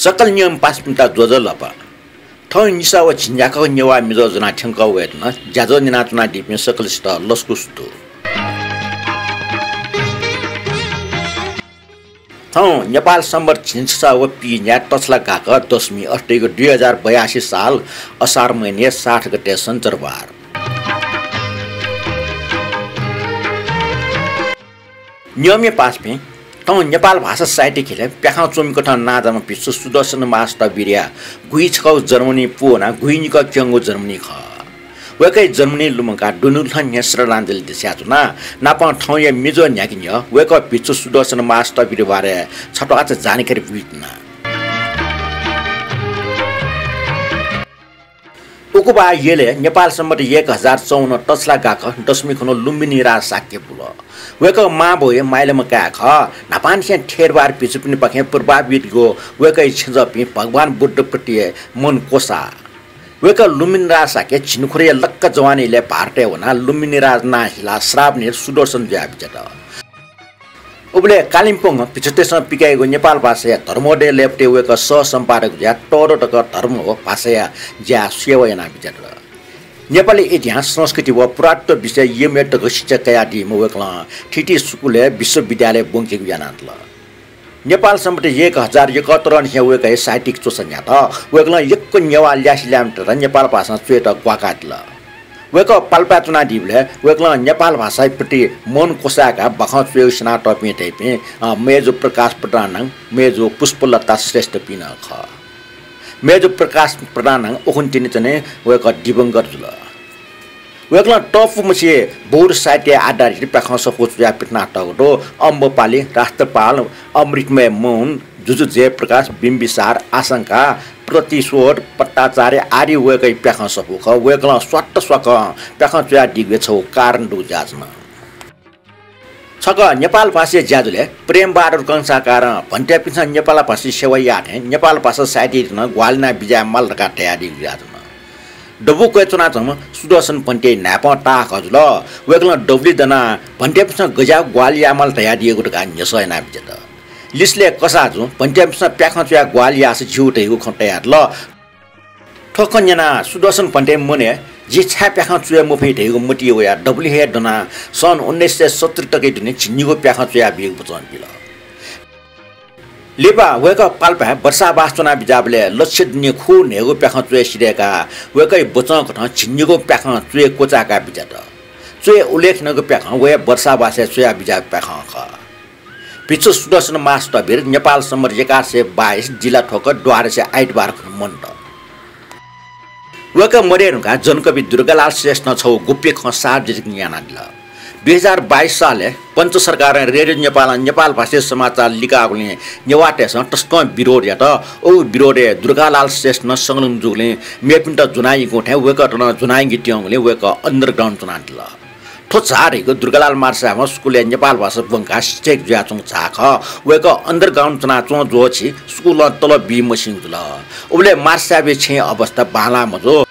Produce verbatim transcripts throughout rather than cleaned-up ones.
सकल न्यंम्ह पासापिन्त ज्वजलपा। थौं निसा व झिंन्याकः नेवाः मिजः ज्वनाः थ्यंकः वयेधुन। ज्याझ्वः न्यनाच्वनादीपिं सकलसित लसकुस दु। थौं नेपाल संवत् झिंछसः व पीन्याय तछलागाकः दशमी अष्टैगो दुई हजार बयासी साल असार महिने साठ गते सञ्चरबार। न्यंम्ह पासापिं, थौं नेपाल भाषा साहित्य ख्यलय् प्याखं च्वमिकथं नांजाःम्ह भिक्षु सुदर्शन महास्थविरया गुइछकःगु जन्मदिन पूवनाः गुइनिकः क्यंगु जन्मदिन खः। वय्कःया जन्मदिन लुमंकाः दुनुगलंनिसें श्रद्धाञ्जलि देछानाच्वना। नापं थौंया मिजः न्ह्याके न्ह्यः वय्कः भिक्षु सुदर्शन महास्थविर बारे छत्वाःचा जानकारी ब्यूत्यना। उकुबा यलय् नेपाल संवत् एक हजार चौवन्न तछलागाकः दशमी खुन्हु लुम्बिनी राज शाक्य बुल। वय्कः मांबौया माइलाम्ह काय् खः। न्हापांनिसें थेरवार भिक्षुपिनिपाखें प्रभावित जूगु वय्कःया छेँजःपिं भगवान बुद्धप्रति मन क्वसाः। वय्कः लुम्बिनी राज शाक्य झिंखुदँया लक्क जवानी इलय् भारतय् वनाः लुम्बिनी राज नां हिलाः श्रावणीया सुदर्शन जुयाः बिज्यात। उबलय् कालिम्पोङं भिक्षुतय्सं पिकयागु नेपाल भाषाया धर्मोदय लय्पतिइ वय्कः सह सम्पादक जुयाः तःदँ तक धर्म व भाषाया ज्याय् सेवा यानाः बिज्यात। नेपाली इतिहास, संस्कृति व पुरातत्व विषयय् यःमयः तक शिक्षा कयादीम्ह वय्कलं थीथी स्कूलय् विश्वविद्यालय ब्वंकेगु यानातल। नेपाल संवत् एक हजार एकहत्तरंनिसें वय्कःया साहित्यिक च्वसा न्ह्यात। वय्कलं यक्व नेवाः ल्यासेल्याम्हतय्त नेपाल भाषां च्वयेत ग्वाकादिल। वय्कः पाल्पाय् च्वनादीबलय् वय्कलं नेपाल भाषाया प्रति मन क्वसाय्काः बाखं च्वयेगु स्यनातःपिं धइपिं, अ, मय्जु प्रकाश प्रधान नं मय्जु पुष्पलता श्रेष्ठपिं नं खः। मय्जु प्रकाश प्रधान नं उखुन्हु तिनि च्वने वय्कः दिवंगत जुल। वय्कलं तःपुमछि बौद्ध साहित्य आधारित प्याखं सफू च्वयाः पिथनातःगु दु। अम्बपाली, राष्ट्रपाल, अमृतमय मौन, जुजु जयप्रकाश, बिम्बिसार, आशंका, प्रतिशोध, पट्टाचार्य आदि वय्कःया प्याखं सफू खः। वय्कलं स्वात्त स्वाकं प्याखं च्वयादीगुया छगू कारण दु जुयाच्वन। छकः नेपाल भाषाया ज्याझ्वलय् प्रेमबहादुर कंसाकारं भन्तेपिन्सं नेपाल भाषाया सेवा याःथें नेपाल भाषा साहित्ययात नं ग्वाहालि याना बिज्याये माल धकाः धयादीगु जुयाच्वन। दबू क्वय् च्वनाच्वंम्ह सुदर्शन भन्तेया न्हाय्पं ताःहाकः जुल। वय्कलं दबुलिइ दनाः भन्तेपिन्सं गज्याःगु ग्वाहालि यायेमाल धयादीगु धकाः न्ह्यसः याना बिज्यात। लिसलय् कसाः जुं भन्तेपिन्सं प्याखं च्वयाः ग्वाहालि याःसा ज्यू धइगु खँ तयातल। थ्व खँ न्यनाः सुदर्शन भन्तेया मनय् जिं छाय् प्याखं च्वये मफइ धइगु मतिइ वयाः दबुलिइ हे दनाः सन् उन्नाइस सय सत्तरी तकया दुने झिंनिगू प्याखं च्वयाबीगु वचं बिल। लिपा वय्कः पाल्पाय् वर्षावास च्वना बिज्याःबलय् लच्छि दुने खू न्हय्गू प्याखं च्वये सिधय्काः वय्कःया वचंकथं झिंनिगू प्याखं च्वये क्वचाय्का बिज्यात। च्वये उल्लेखनीयगु प्याखं वया वर्षावासय् च्वया बिज्याःगु प्याखं खः। भिक्षु सुदर्शन महास्थविर नेपाल संवत् एघार सय बाइस जिल्ला थ्वक द्वादशी आइतबार खुन्हु मन्त। वय्कः मदये धुंकाः जनकवि दुर्गालाल श्रेष्ठं छगू गुप्य खँ सार्वजनिक यानादिल। दुई हजार बाइस सालय् पञ्च सरकारं रेडियो नेपालं नेपाल भाषाया समाचार लिकाःगुलिं नेवाःतय्सं तसकं विरोध यात। व विरोधय् दुर्गालाल श्रेष्ठ नं संलग्न जूगुलिं मेपिन्त ज्वनायंकूथें वय्कःत नं ज्वनायंकेत्यंगुलिं वय्कः underground च्वनादिल। थ्व झ्वाः धइगु दुर्गालाल मारसाहेबं स्कूलय् नेपाल भाषा ब्वंकाः शिक्षक जुयाच्वंगु झ्वाः खः। वय्कः underground च्वनाच्वं जूगु झी स्कूलं तलब बी मस्यूगु जुल। उबलय् मारसाहेबया छेँया अवस्था बांलाः मजू।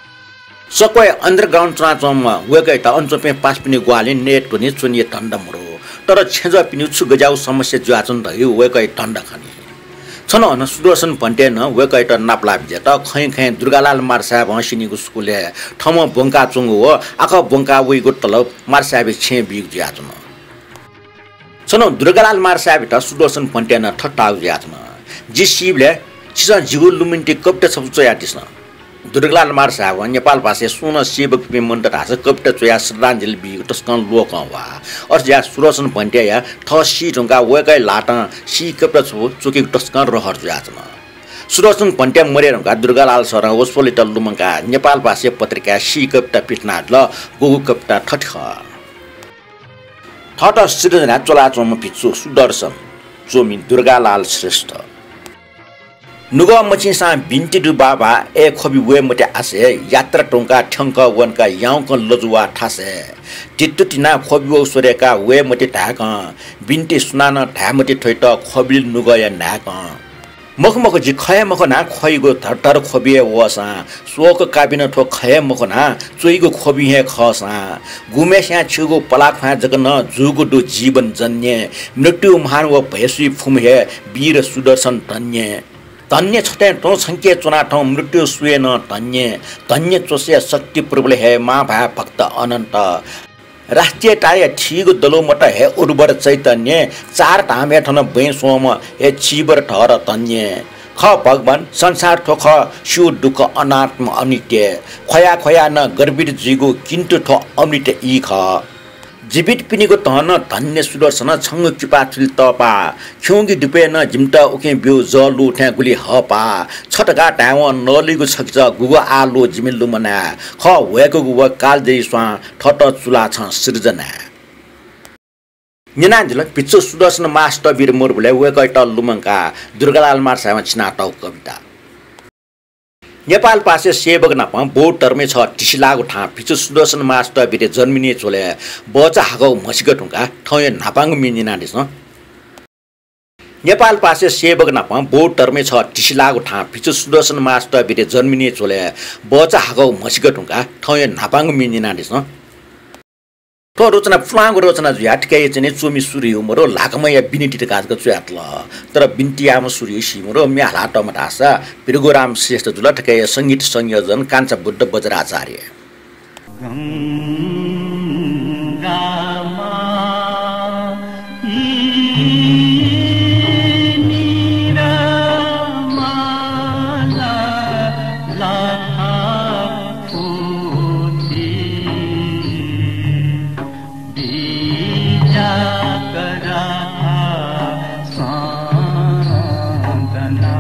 सक्वया underground च्वनाच्वंम्ह वय्कःयात अन च्वंपिं पासापिनि ग्वाहालिं नयेत्वने च्वनेया धन्दा मदु। तर छेँजःपिनिगु छु गज्याःगु समस्या जुयाच्वन धइगु वय्कःया धन्दा खनी। छन्हु अन सुदर्शन भन्तें नं वय्कःयात नापलाः बिज्यात। खँय् खँय् दुर्गालाल मारसाहेबं स्यनीगु स्कूलय् थःम्हं ब्वंकाच्वंगु व आखः ब्वंका वइगु तलब मारसाहेबया छेँय् बीगु जुयाच्वन। छन्हु दुर्गालाल मारसाहेबयात सुदर्शन भन्तें नं थथे धाःगु जुयाच्वन, जि सीबलय् छिसं जिगु लुमन्ति कविता छपु च्वयादिसँ। दुर्गालाल मारसाहेबं नेपाल भाषाय् सुं नं सी मखुपिं मनूत धाःसा कविता च्वयाः श्रद्धाञ्जलि बीगु तसकं लोकंह्वाः। अथे जुयाः सुदर्शन भन्तेया थः सी धुंकाः वय्कःया ल्हातं सी कविता छपु च्वकेगु तसकं रहर जुयाच्वन। सुदर्शन भन्ते मदये धुंकाः दुर्गालाल सरं वसपोलयात लुमंकाः नेपाल भाषाया पत्रिकाय् सी कविता पिथनादिल। गुगु कविता थथे खः। थःत सिधना च्वलाच्वंम्ह भिक्षु सुदर्शन, च्वमि दुर्गालाल श्रेष्ठ। नुगः मछिंसां बिन्ति दु बाबा, अय् ख्वबि वये मते आसे, यात्रा धुंकाः थ्यंकः वंकाः याउँकं लजु वा थासय्। धित्तु तिनाः ख्वबि वःगु स्वदय्काः वये मते धाय्कं, बिन्ति सुनानं धाये मते थ्वइत ख्वबिल नुगःया न्हाय्कं। मखु मखु, जि ख हे मखना ख्वइगु धरधर ख्वबि हे वःसां, शोक काबिनं थ्व ख हे मखना च्वइगु ख्वबि हे खःसां। गुम्हेस्यां छिगु पलाख्वाँय् जक नं जूगु दु जीवन जन्य, मृत्यु महान व भयसुइ फुम्ह हे वीर सुदर्शन धन्य। धन्य छथें तुं छंके च्वना थौं मृत्यु सुयेनं धन्य। धन्य च्वसया शक्ति प्रबल हे मां भाय् भक्त अनन्त। राष्ट्रिय ताया थीगु दलुमत हे उर्वर चैतन्य, चार धाम हे थन बँय् स्वंम्ह हे चीवर धर धन्य। खः भगवान, संसार थ्व खः स्यू दुःख अनात्म अनित्य। ख्वया ख्वया नं गर्वित जुइगु, किन्तु थ्व अमृत ई खः। जीवितपिनिगु धन धन्य सुदर्शन छंगु किपा थुलि तःपाः। खिउँगि दुपय् नं जिमित उकिं ब्यू जः लू थें गुलि हःपाः। छ धकाः धायेवं नलिगु छकिचा गुगु आः लू जिमि लुमनाय्। खः ह्वय्कूगु व कालजयी स्वां थःत चुला छं सिर्जनाय्। न्यनादिल भिक्षु सुदर्शन महास्थविर मरुबलय् वय्कःयात लुमंकाः दुर्गालाल माछायां छिनातःगु कविता। नेपाल पासय् सेवक नाप बौद्ध धर्मय् छः धिसिलाःगु थां भिक्षु सुदर्शन महास्थविरय् जन्मिने झ्वलय् बचा हाकःगु म्हसीका धुंकाः थौंया न्हापांगु म्ये न्यनादिसँ। नेपाल पासय् सेवक नाप बौद्ध धर्मय् छः धिसिलाःगु थां भिक्षु सुदर्शन महास्थविरय् जन्मिने झ्वलय् बचा हाकःगु म्हसीका धुंकाः थौंया न्हापांगु म्ये न्यनादिसँ। थ्व रचना पुलांगु रचना जुयाः थुकिया चाहिँ च्वमि सुरय् मरु, ल्हाकम्हया बिन्ति धकाः जक च्वयातल। तर बिन्ति याःम्ह सुरय् सी मरु, म्ये हालातःम्ह धाःसा भृगुराम श्रेष्ठ जुल, थुकिया संगीत संयोजन कान्छा बुद्ध बज्राचार्य। गंगा मां ई नीरा माला लाखा कोटि बीजा करा साधना।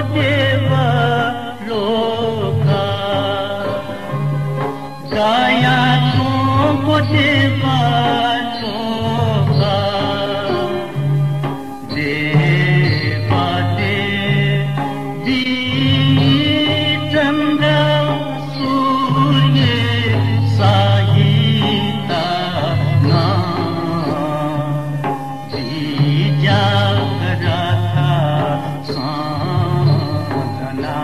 देवलोक, दया च्वंगु देवलोक। देवदेवी चन्द्र सूर्य सहित नं, जिज्या रथ सम्झना।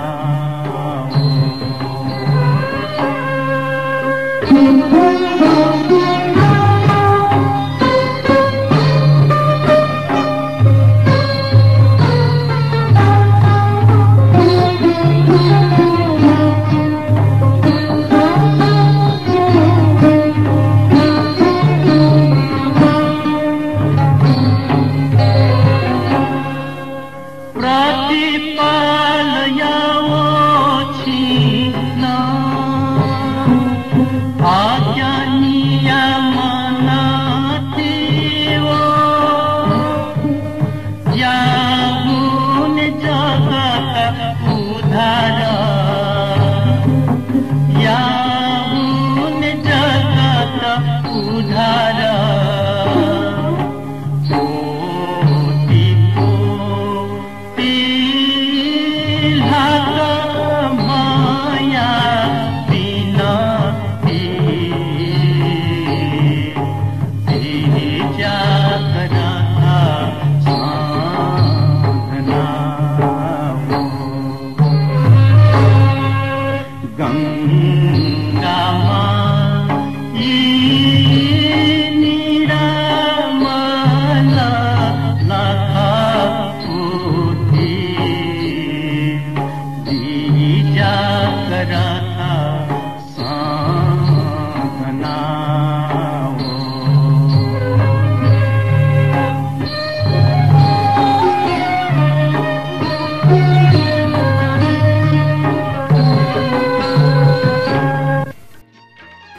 प्रतिपाल यावः छिं नं, आज्ञा नियम नतिवः। याहुने जगत उद्धार, याहुने जगत उद्धार। कोटि कोटि लाख माया बिनती, जिज्या रथ सम्झना। गंगा मां ई निर्मल लखा पुथी, जिज्या रथ सम्झना।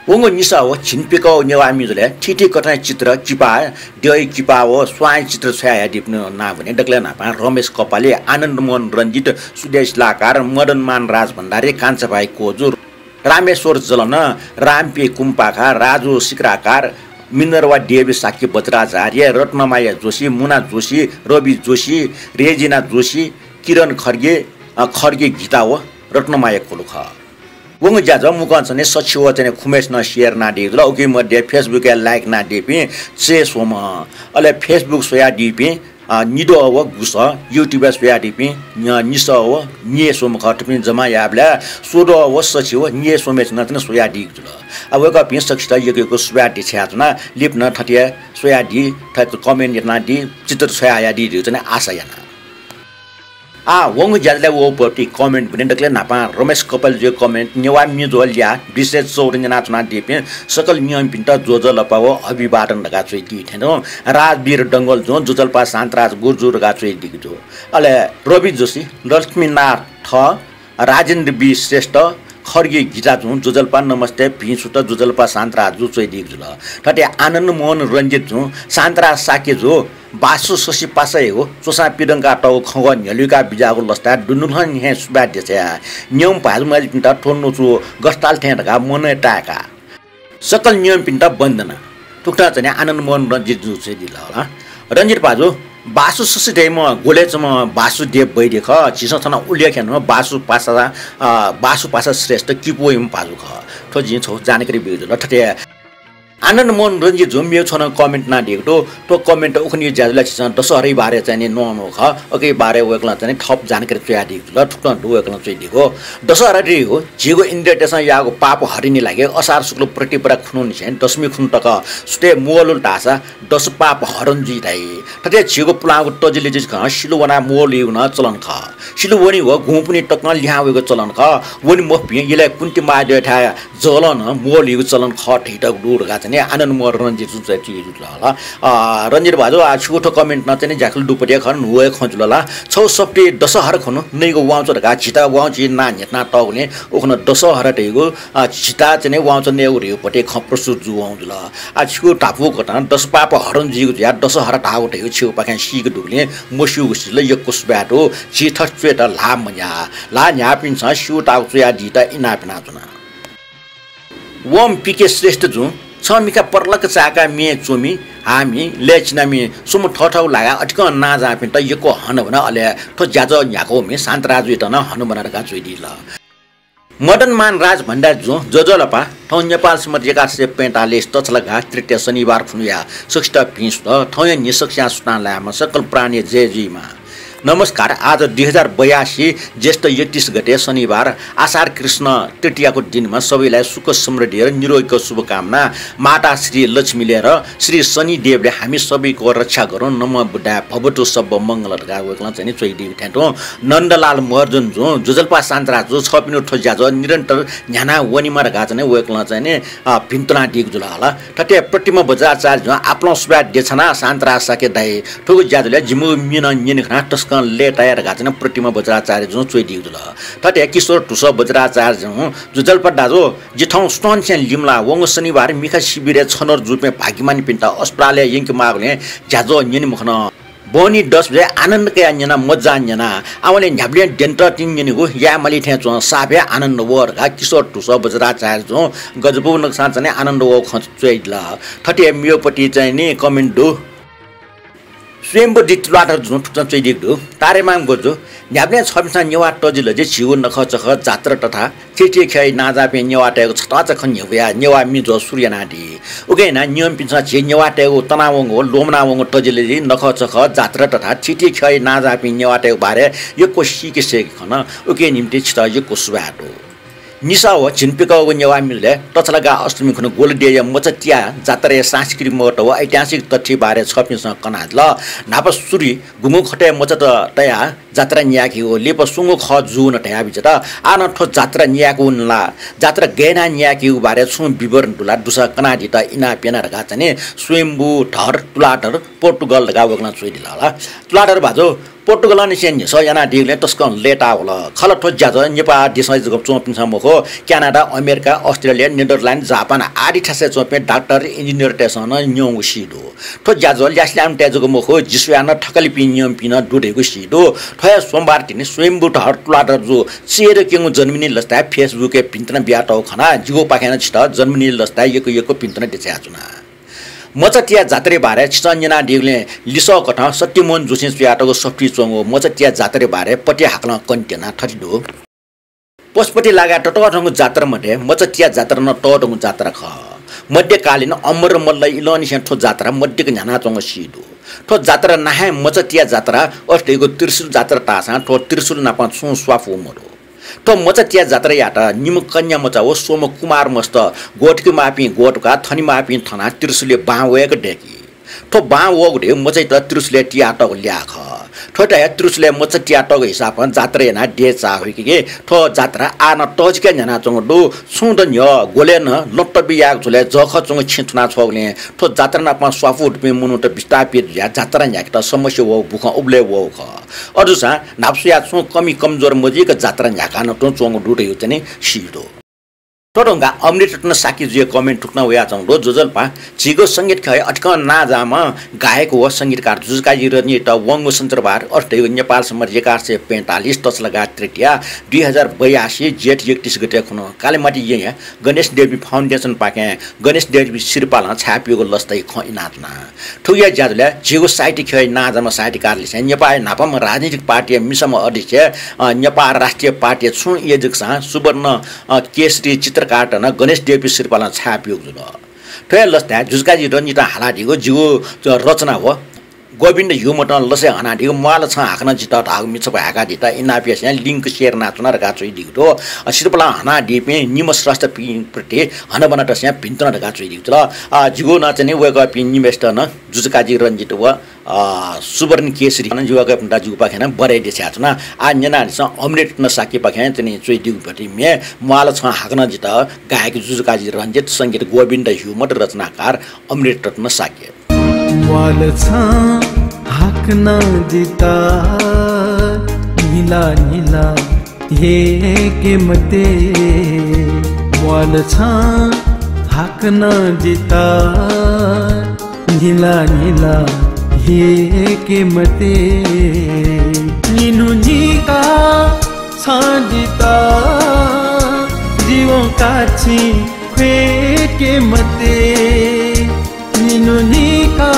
वंगु निसः व झिंप्यकः नेवाः म्युझुलय् थीथी कथंया चित्र किपा, द्यःया किपा व स्वांया चित्र छ्वयाहयादीपिनि नां वने दकलय् न्हापां रमेश कपाली, आनन्द मोहन रंजित, सुदेश लाकार, मदन मान राजभण्डारी, कान्छाभाइ कोजु, रामेश्वर जलन, रामपी कुम्पाखा, राजु सिक्राकार, मिनर्वा देवी शाक्य वज्राचार्य, रत्नमाया जोशी, मुना जोशी, रवि जोशी, रेजिना जोशी, किरण खड्गे, अ, खड्गे गीता व रत्नमाया कोलु खः। वंगु ज्याझ्वः मुक्कं चाहिँ सछि व चाहिँ खुम्हेसिनं share यानादीगु जुल। उकी मध्ये Facebook-य् like यानादीपिं च्वय् स्वम्ह, अले Facebook स्वयादीपिं अ, निद्वः व गुसः, YouTube-य् स्वयादीपिं, अ, निसः व निय् स्वम्ह खः। थुपिं जमा याःबलय् स्वद्वः व सछि व निय् स्वम्हेसिनं चाहिँ स्वयादीगु जुल। अ, वय्कःपिं सकसित यक्व यक्व सुभाय् देछानाच्वना। लिपा नं थथे स्वयादी, थथे comment यानादी, चित्र छ्वयाहयादी धइगु चाहिँ आशा याना। आः, वंगु ज्याझ्वलय् वःपिं comment वने दकलय् न्हापां रमेश कपालीजुया comment, नेवाः म्युझुया ल्याः विशेष चौधरी न्यनाच्वनादीपिं सकल नियमपिन्त ज्वजलपा व अभिवादन धकाः च्वयादी थें तुं। राजवीर डंगोलजुं ज्वजलपा शान्तराज गुरुजु धकाः च्वयादीगु दु। अले रवि जोशी, लक्ष्मीनाथ थ, राजेन्द्र बी श्रेष्ठ, खड्गे गीताजुं ज्वजलपा नमस्ते भिं सुत ज्वजलपा शान्तराजजु च्वयादीगु जुल। थथे आनन्द मोहन रंजितजुं शान्तराज शाक्यजु बासु सछि पासायागु च्वसां पिदंकातःगु खँग्वः न्ह्यलुइका बिज्याःगु लसताय् दुनुगलंनिसें सुभाय् देछाया। न्यंम्ह भाजु मय्जुपिन्त थ्व न्वचु गथे ताल थें धकाः मनय् ताय्का। सकल नियमपिन्त वन्दना। थुकथं चाहिँ आनन्द मोहन रंजितजुं च्वयादिल हला। रंजित भाजु, बासु सछि धइम्ह ग्वलय् च्वंम्ह वासुदेव वैद्य खः। झीसं थन उल्लेख यानाम्ह बासु पासा, अ, बासु पासा श्रेष्ठ किपू वइम्ह भाजु खः। थ्व जिं छगू जानकारी बीगु जुल। थथे आनन्द मोहन रंजितजुं मेगु छगू नं comment यानादीगु दु। थ्व comment उखुन्हुया ज्याझ्वलय् झीसं दशहराया बारे चाहिँ नि न्वंगु खः। उकिया बारे वय्कलं चाहिँ नि थप जानकारी च्वयादीगु जुल। थुकथं दु वय्कलं च्वयादीगु। दशहरा धइगु झीगु इन्द्रिय देशं याःगु पाप हरिनि लागि असार शुक्ल प्रतिपदा खुन्हुनिसें दशमी खुन्हु तक सुथय् म्वःल्हुल धाःसा दश पाप हरण जुइ धाइ। थथे झीगु पुलांगु तजिलय् जुइ खः, सिलु वनाः म्वःल्हुइगु नं चलन खः। सिलु वनी व गुँपुन्हि तकं लिहां वइगु चलन खः। वने मफुपिं इलय् कुन्ति माय्द्वःयाथाय् जलं नं म्वःल्हुइगु चलन खः धइतःगु दु धकाः चाहिँ आनन्द मोहन रञ्जित जुं चाहिँ चुइदु जुल हला। अ, रञ्जित भाजु, आ, छिगु थ्व comment नं चाहिँ नि ज्याखुल दुपट्या खन नुगः खँ जुल ला। छौ सप्ति दशहरा खुन्हु नइगु वाउँछ धकाः झिता वाउँछि ना न्ह्यथना तःगुलिं उखुन्हु दशहरा धइगु, अ, झिता चाहिँ नि वाउँछ नयेगु धइगु पट्या खँ प्रस्तुत जुवाउँ जुल। आ, छिगु धापू कथं दशपाप हरण जुइगु जुयाः दशहरा धाःगु धइगु छिगु पाखें सीक दुगुलिं मस्यूगु सिल यक्व सुभाय् दु। झी थथे च्वयेत ल्हाः मन्या। ल्हाः न्ह्याःपिन्सं स्यू ताःगु च्वयादीत इनाप यानाच्वना। वं पीके श्रेष्ठ जुं, छं मिखा परलक चाय्‌का म्ये च्वमि, हामि, लय् चिनामि, स्वम्ह थःथःगु लागाय् अतिकं नांजाःपिन्त यक्व हनाबना, अले थ्व ज्याझ्वः न्ह्याकूमि शान्तराजुयात नं हनाबना धकाः च्वइदिल। मदनमान राज भण्डारी जुं, ज्वजलपा, थौं नेपाल सम्बत एघार सय पैंतालिस तछलागा तृतीया शनिबार खुन्हुया सकसित भिं सुथ, थौंया न्हिसक्स्यां सुथां लायेमा सकल प्राणी जय जुइमा। नमस्कार, आज दुई हजार बयासी ज्येष्ठ एकतीस गते शनिबार, आषाढ कृष्ण तृतीयाको दिनमा सबैलाई सुख समृद्धि र निरोगीको शुभकामना। माता श्री लक्ष्मीले र श्री शनिदेवले हामी सबैको रक्षा गरून्, नमो बुद्धाय भवतु सब्ब मङ्गल धकाः वय्‌कलं चाहिँ नि च्वइदीगु थें तुं नन्दलाल महर्जन जुं, ज्वजलपा शान्तराजु, छपिनु थ्व ज्याझ्वः निरन्तर न्ह्याना वनेमा धकाः चाहिँ नि वय्‌कलं चाहिँ नि, अ, भिन्तुना दीगु जुल हला। थथे प्रतिमा बज्राचार्य जुं आपालं सुभाय् देछाना शान्तराज शाक्य दाइ, थुगु ज्याझ्वलय् जिमिगु म्ये नं न्यने खना तसकं लय्‌ताया धकाः चाहिँ नि प्रतिमा बज्राचार्य जुं च्वइदीगु जुल। थथे किशोर धुसः बज्राचार्य जुं, ज्वजलपा दाजु, जि थौं सुथंनिसें लिमलाः वंगु शनिबार मिखा शिविरय् छनौट जूपिं भाग्यमानीपिन्त अस्पतालय् यंके माःगुलिं ज्याझ्वः न्यने मखन। बहनी दस बजे आनन्द कयाः न्यना, मज्जां न्यना। आवंलि न्ह्याबलें द्यंतःतिनि न्यनेगु याये माली थें च्वं, साफय् आनन्द वः धकाः किशोर धुसः बज्राचार्य जुं गजबौ नकसां चाहिँ नि आनन्द वःगु खँ च्वयादिल। थथे मेगुपट्टि चाहिँ नि comment दु। स्वयम्भू दी तुलाधर जुं थुकथं च्वइदीगु दु। तारेमाम गोजु, न्ह्याबलें छपिन्सं नेवाः तजिलजि झीगु नखःचखः जात्रा तथा थीथी ख्यःया नांजाःपिं नेवाःतय्‌गु छताःचा खँ न्ह्यब्वयाः नेवाः म्ये ज्वः सुरु यानादी। उकिं यानाः नियमपिन्सं झी नेवाःतय्‌गु तनावंगु व ल्वःमनावंगु तजिलजि नखःचखः जात्रा तथा थीथी ख्यःया नांजाःपिं नेवाःतय्‌गु बारे यक्व सीके सय्‌के खन। उकिया निंतिं छितः यक्व सुभाय् दु। निसा व झिंप्यकःगु नेवाः मिजलय् तछलागा अष्टमी खुन्हु ग्वलदेया मचातिया जात्राया सांस्कृतिक महत्व व ऐतिहासिक तथ्य बारे छपिन्सं कनादिल। न्हापा सुरुइ गुंगू खतय् मचात तयाः जात्रा न्यायेकेगु, लिपा स्वंगू खः जूगु नं धयाबिज्यात। आः नं थ्व जात्रा न्यायेकेगु ला, जात्रा गय् यानाः न्यायेकेगु बारे छुं विवरण दु ला, दुसा कनादीत इनाप याना धकाः चाहिँ नि स्वयम्भू धर तुलाधर पोर्तुगल धकाः वय्‌कलं च्वइदिल हला। तुलाधर भाजु, पोर्तुगलंनिसें न्ह्यसः यानादीगुलिं तसकं लय्‌ताः वल। खला थ्व ज्याझ्वः नेपाः देशय् जक च्वंपिन्सं मखु, क्यानाडा, अमेरिका, अस्ट्रेलिया, नेदरल्यान्ड, जापान आदि थासय् च्वंपिं डाक्टर, इन्जिनियरतय्‌सं नं न्यंगु सी दु। थ्व ज्याझ्वः ल्यासेल्याम्हतय् जक मखु, जि स्वयाः नं थकालिपिं नियमपिं नं दु धइगु सी दु। थ्व हे सोमबार तिनि स्वयम्भू धर तुलाधर जु चेर क्यंगु जन्मदिन लसताय् Facebook-य् भिन्तुना बियातःगु खनाः जिगु पाखें नं छितः जन्मदिन लसताय् यक्व यक्व भिन्तुना देछायाच्वना। मचातिया जात्राया बारे छिसं न्यनादीगुलिं लिसः कथं सत्यमोहन जोशीं च्वयातःगु सफुतिइ च्वंगु मचातिया जात्राया बारे पत्याः हाकलं कनेत्यना थथे दु। पशुपति लागाय् ततःधंगु जात्रा मध्ये मचातिया जात्रा नं तःधंगु जात्रा खः। मध्यकालीन अमर मल्ल इलंनिसें थ्व जात्रा मध्यक न्ह्यानाच्वंगु सी दु। थ्व जात्रा नाहाय् मचातिया जात्रा अथे धइगु त्रिशूल जात्रा ताःसां थ्व त्रिशूल नाप छुं स्वापू मदु। थ्व मचातिया जात्रायात निम्ह कन्या मचा व स्वम्ह कुमार मस्त ग्वतुकेमाःपिं ग्वतुकाः थनेमाःपिं थनाः त्रिशूलय् बां वय्‌क दय्‌की। थ्व बां वःगु धइगु मचाइत त्रिशूलय् तियातःगु ल्याः खः। थ्वयात हे त्रिशूलय् मचा तियातःगु हिसाबं जात्रा यानाः देय् चाःहुइकी। थ्व जात्रा आः नं तःजिक न्ह्यानाच्वंगु दु। छुं द न्ह्यः ग्वलय् नं लँतब्य यायेगु झ्वलय् जःखः च्वंगु छेँ थुनाछ्वःगुलिं थ्व जात्रा नाप स्वापू दुपिं मनूत विस्थापित जुयाः जात्रा न्ह्याकेत समस्या वःगु बुखँ उबलय् वःगु खः। अय्‌जूसां न्हापा स्वयाः छुं कमी कमजोर मजुइक जात्रा न्ह्याकाः नं तुं च्वंगु दु धइगु चाहिँ नि सी दु। थ्व धुंकाः अमृतरत्न शाक्यजुया comment थुकथं वयाच्वंगु दु। ज्वजलपा, झीगु संगीत ख्यःया अतिकं नांजाःम्ह गायक व संगीतकार जुजुकाजी रजनीत वंगु सञ्चरबार अथे धइगु नेपाल सम्बत एघार सय पैंतालिस तछलागा तृतीया दुई हजार बयासी जेठ एकतीस गते खुन्हु कालिमाटी येँया गणेश देवी फाउन्डेसनपाखें गणेश देवी सिरपालं छाय्‌पीगु लसताया खँ इनाच्वना। थुकिया ज्याझ्वलय् झीगु साहित्य ख्यःया नांजाःम्ह साहित्यकारलिसें नेपाःया न्हापांम्ह राजनीतिक पार्टीया मिसाम्ह अध्यक्ष, अ, नेपाः राष्ट्रिय पार्टीया छुं एजकसां सुवर्ण, अ, केसरी चित्रकारत नं गणेश देवी सिरपालं छाय्‌पीगु जुल। थ्व हे लसताय् जुजुकाजी रजनीतं हालादीगु जिगु, अ, रचना व गोविन्द ह्युमतं लसय् हनादीगु म्वाल छं हाकनं जितः धाःगु मिछापु हाय्कादीत इनाप यासें link share यानाच्वना धकाः च्वयादीगु दु। अ, सिरपालं हनादीपिं निम्ह स्रष्टापिं प्रति हनाबना तसें भिंतुना धकाः च्वयादीगु जुल। अ, जिगु नं चाहिँ नि वय्कःपिं निम्हय्सित नं जुजुकाजी रंजित व, अ, सुवर्ण केशरी नं जिगु वय्कःपिन्त जिगुपाखें नं बधाई देछानाच्वना। आः न्यनादिसँ अमृत रत्न शाक्यपाखें चाहिँ नि च्वयादीगु भति म्ये म्वाल छं हाकनं जितः, गायक जुजुकाजी रंजित, संगीत गोविन्द ह्युमत, रचनाकार अमृत रत्न शाक्य। म्वाल छं हाकनं जितः न्हिला न्हिला हेके मते। म्वाल छं हाकनं जितः न्हिला न्हिला हेके मते। निन्हु निका छं जितः जीवन काछि ख्वेके मते। निन्हु निका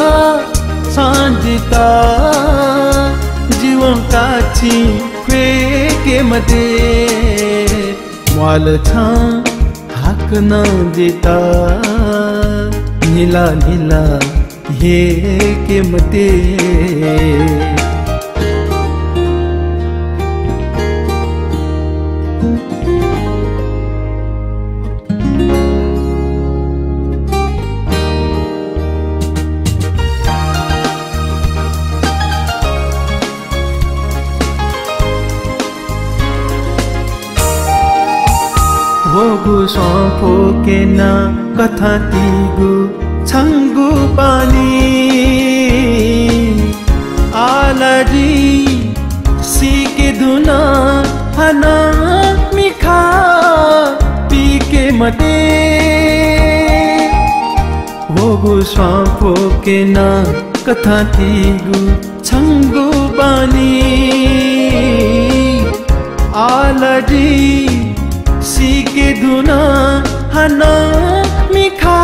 छं जितः जीवन काछि ख्वेके मते। म्वाल छं हाकनं जितः न्हिला न्हिला हेके मते। होगु स्वां फोकेन कथं तीगु छंगु पानी। आलाजी सीके धुन हानं मिखा पीके मते। होगु स्वां फोकेन कथं तीगु छंगु पानी। आलाजी सीके धुन हानं मिखा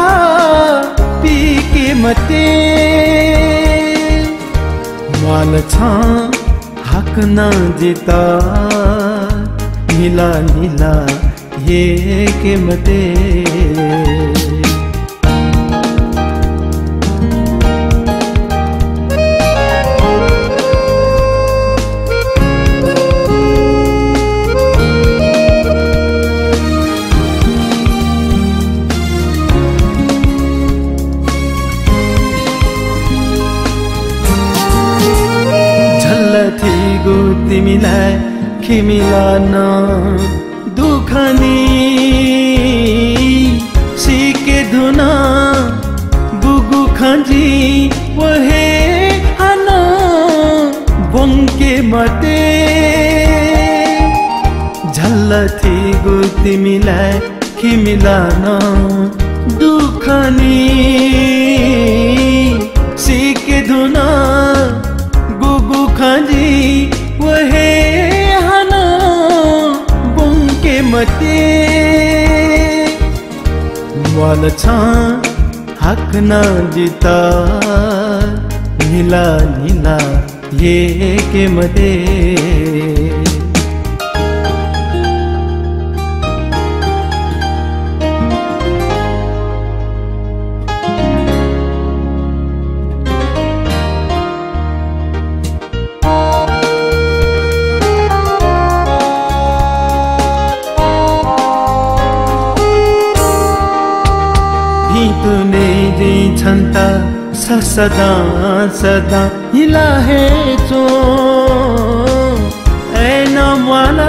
पीके मते। म्वाल छं हाकनं जितः न्हिला न्हिला हेके मते। झल्ल थीगु तिमिलाय् खिमिला नं दुखनी सीके धुन गुगु खँ जिं व हे हानं ब्वंके मते। झल्ल थीगु तिमिलाय् खिमिला नं दुखनी सीके धुन गुगु खँ जिं व हे हानं ब्वंके मते। म्वाल छं हाकनं जितः न्हिला न्हिला हेके मते। भिंतुने जिं छन्त सदां सदां न्हिला हे च्वं। अय्नं म्वाल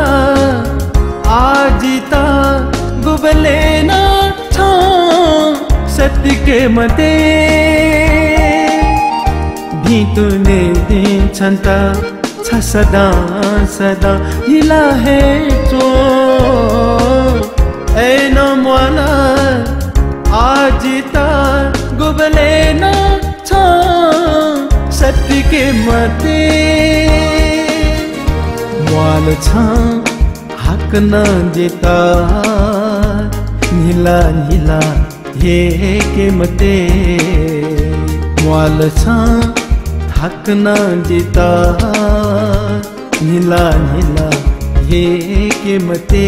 आः जितः गुबलें नं छं सतिके मते। भिंतुने जिं छन्त छ सदां सदां न्हिला हे च्वं। अय्नं म्वाल आः जितः गुबलें नं छं सतिके मते। म्वाल छं हाकनं जितः न्हिला न्हिला हेके मते। म्वाल छं हाकनं जितः न्हिला न्हिला हेके मते।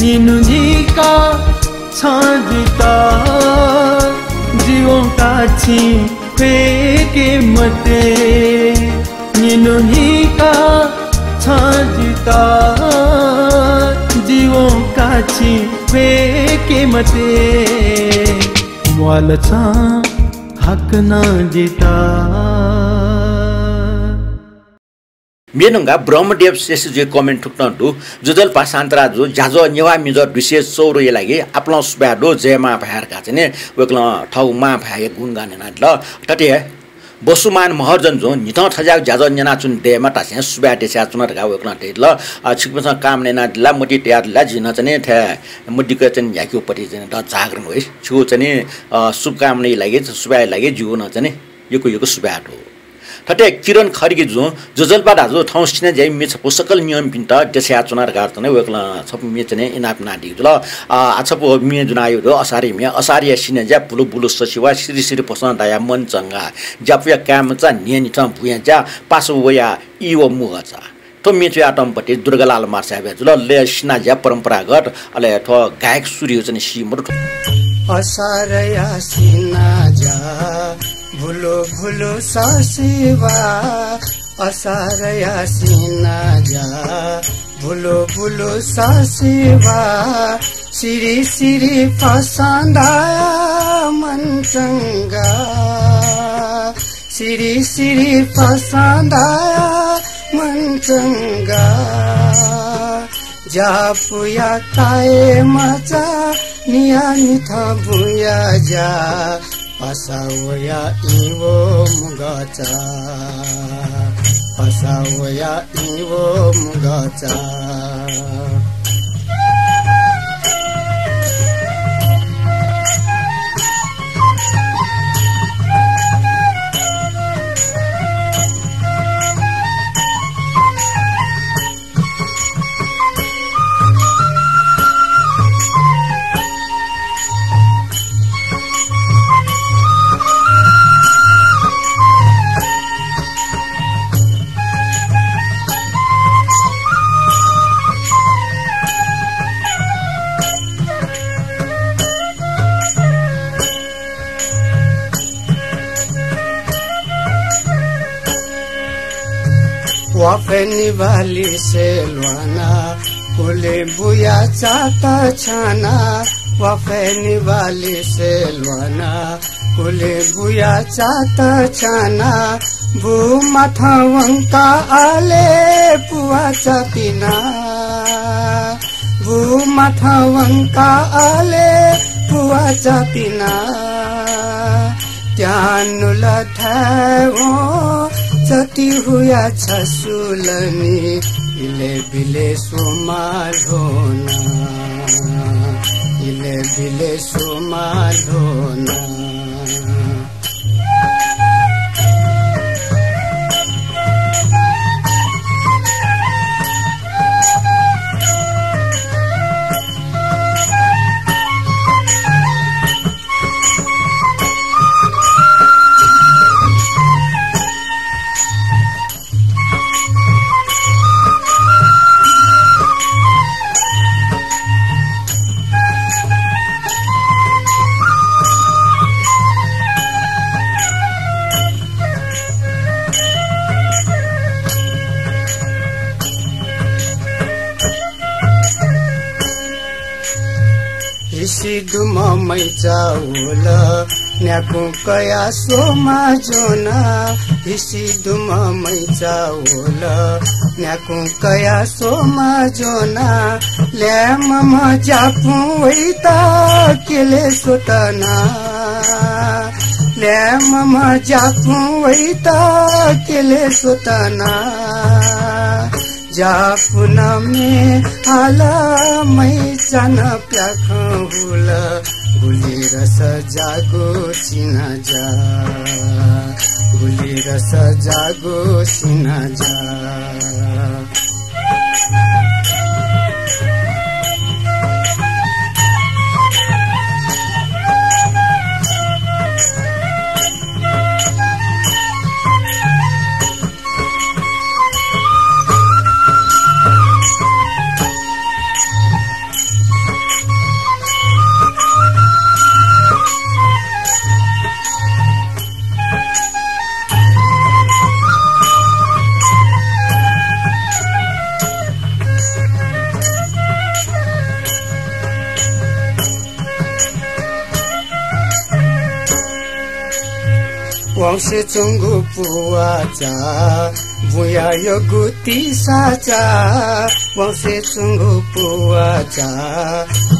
निन्हु निका छं जितः जीवन काछि फेके मते, निन्हु हिका छं जितः जीवन काछि फेके मते, म्वाल छं हाकनं जितः। मेनुंगा ब्रह्मदेव श्रेष्ठजुया comment थुकथं दु। ज्वजलपा शान्तराजु, ज्याझ्वः नेवाः म्युझ दुई सय चौधया लागि आपालं सुभाय् दु, जय मां भाय् धकाः चाहिँ नि वय्कलं थःगु मां भाय्‌या गुणगान यानादिल। थथे हे बसुमान महर्जनजुं न्हिथं थज्याःगु ज्याझ्वः न्यनाच्वने दयेमा धासें सुभाय् देछायाच्वना धकाः वय्कलं धयादिल। अ, छिकपिन्सं कामना यानादिल ला, मतिइ तयादिल ला, जिं नं चाहिँ नि थथे मदिक्क चाहिँ नि न्ह्याकेगु पति चाहिँ नि द जागरण वइ। छिगु चाहिँ नि, अ, शुभकामनाया लागि, सुभाय्‌या लागि जिगु नं चाहिँ नि यक्व यक्व सुभाय् दु। थथे किरण खड्गीजुं, ज्वजलपा दाजु, थौं सिनाज्याया म्ये छपु सकल नियमपिन्त देछायाच्वना धकाः चाहिँ नि वय्कलं छपु म्ये चाहिँ नि इनाप यानादीगु जुल। अ, आ छपु म्ये ज्वनादीगु दु, असारया म्ये, असारया सिनाज्या, भुलु भुलु ससिवा, सिरि सिरि फसं दाया मन चंगा, ज्यापुया काय्‌मचा, न्हियान्हिथं बुँया ज्या, पासा वया ई व मुगचा। थ्व म्ये च्वयातःम्ह पति दुर्गालाल मार्साय् जुल। लय् सिनाज्या परम्परागत, अले थ्व गायक सुरय् चाहिँ नि सी मदु। असारया सिनाज्या, भुलु भुलु ससिवा, असारया सिनाज्या, भुलु भुलु ससिवा, सिरि सिरि फसं दाया मन चंगा, सिरि सिरि फसं दाया मन चंगा। ज्यापुया काय्‌मचा, न्हियान्हिथं बुँया ज्या, पासा वया ई व मुगचा, पासा वया ई व मुगचा। वाफय् निभालिसे ल्वाना, कुले बुया चात छाना। वाफय् निभालिसे ल्वाना, कुले बुया चात छाना। बु माथं वंका आले पुवाचा पिना। बु माथं वंका आले पुवाचा पिना। त्यानुल थाय् वं चति हुया छसुलनि, इले बिले स्वमा ल्ह्वना, इले बिले स्वमा ल्ह्वना। हिसि दुम्ह मैचा वल, न्याकुं कया स्वमा ज्वना। हिसि दुम्ह मैचा वल, न्याकुं कया स्वमा ज्वना। ल्याय्म्ह ज्यापुं वइत केले स्वतना। ल्याय्म्ह ज्यापुं वइत केले स्वतना। ज्यापुनं म्ये हाल, मैचां प्याखं हुल, गुलि रस ज्याःगु सिनाज्या, गुलि रस ज्याःगु सिनाज्या। वंसे च्वंगु पुवाचा, बुया यगु तिसाचा, वंसे च्वंगु पुवाचा,